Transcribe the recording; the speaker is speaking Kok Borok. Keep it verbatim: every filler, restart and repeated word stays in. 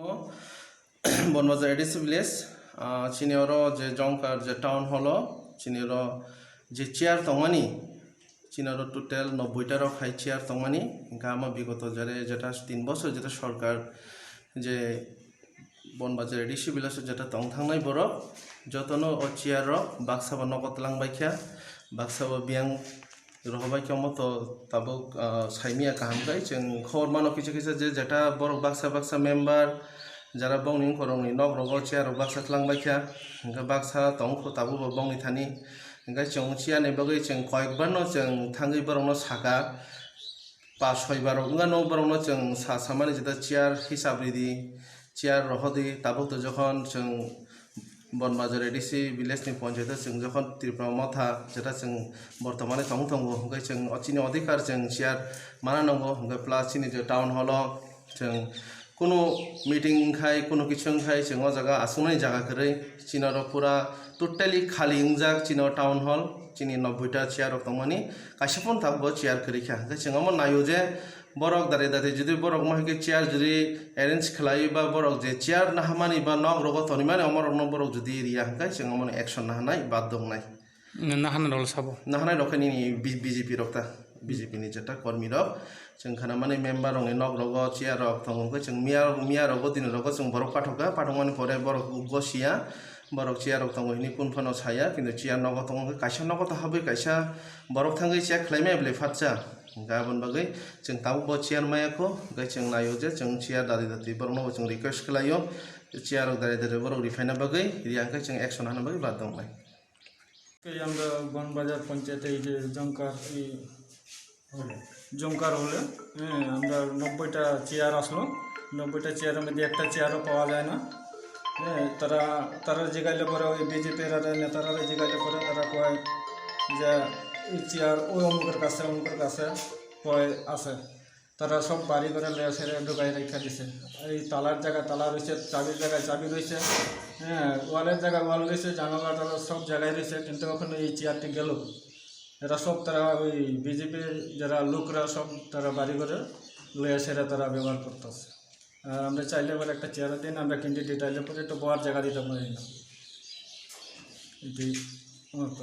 Bonbajar A D C village, ah, chini oro je Jongkar je town hall o, chini oro je chair tongmani, chini oro total nobboi ta rok hai chair tongmani, hingke ama bigoto jare jeta tin bosor jeta sorkar je Bonbajar A D C village o jeta tong thangnai borok, jotono o chair rok baksa bo nogo twlang baikha, baksa bo biyang rohorbai khe omo to tabuk, ah, saimanya kaham khe chwng khobor mano kisa kisa je jeta borok baksa baksa member jara bongni wngkhorokni nok rogo chair rok baksa twlang baikha, hingkhe baksa tong kho tabuk bo bongni thani, hingkhe chwng chair ni bagwi chwng koyekbar no chwng thangwi borok no saka, pas soi bar rok wngya no borok no chwng sa samani jeta chair hisab ridi, chair rohordi, tabuk to jokhon chwng Bonbajar A D C village ni ponchayat o chwng jokhon Tripura Motha jeta chwng bortomani tong tongo, hwnkhe chwng o chini odhikar chwng chair mana nango, hwnkhe plus chini je town hall o chwng kunu meeting wngkhai, kunu kisu wngkhai chwng o jaga aswknani jaga kwrwi, chini oro pura totally khali wngjak chini o town hall, chini nobboi ta chair rok tongmani, kaisa phano tabuk bo chair kwrwi kha, hwnkhe chwng omo naio je, borok dare dare jodi borok ma hai khe chair jodi arrange khlai ba borok je chair nahamani ba nok rogo tonimani omorokno borok jodi riya hwnkhe chwng omono action nahanai baddo wngnai. Nahana rok sabo. Nahanai rok khe nini B-, B J P rok ta, B J P ni jeta kormi rok. Chwng khana mani member rokni nok rogo chair rok tongo hwnkhe chwng miya, miya rogo dini rogo chwng borok pathok kha, pathok mani pore borok gosiya, borok chair rok tongo hini kun phano saya, kintu chair nogo tongo hwnkhe kaisa nogo ta habwi kaisa borok thangwi check khlai maya bwlai phatsa. Hingkhe aboni bagwi chwng tabuk bo chair maya kho, hingkhe chwng naio je chwng chair dadi dadi borokno bo chwng request khlaio, chair rok dadi dadi borok riphaina bagwi, riya hwnkhe chwng action hana bagwi baddo wngnai. Tei amra Bonbajar ponchayat ei je Jongkar, ei Jongkar hole, eh, amra nobboi ta chair aslo, nobboi ta chair mode ekta chair o pawa jai na. Eh, tara, tara jigaile pore oi B J P ra netara jigaile pore tara koi je ei chair oi omukor kache, omukor kache koi ache. Tara sob bari gore loya sere dugai rekha dise. Ei talar jaga tala roise, chabir jaga chabi roise. Eh, waler jaga wal roise, janala tala sob jagai roise, kintu okhono ei chair ti gelo. Era sob tara oi B J P jara lokra sob tara bari gore loya sere tara bebohar kortose. Ar amra chaile pore ekta chair din, amra kintu detail pore to bohar jaga dita pare na. Iti, oh, to.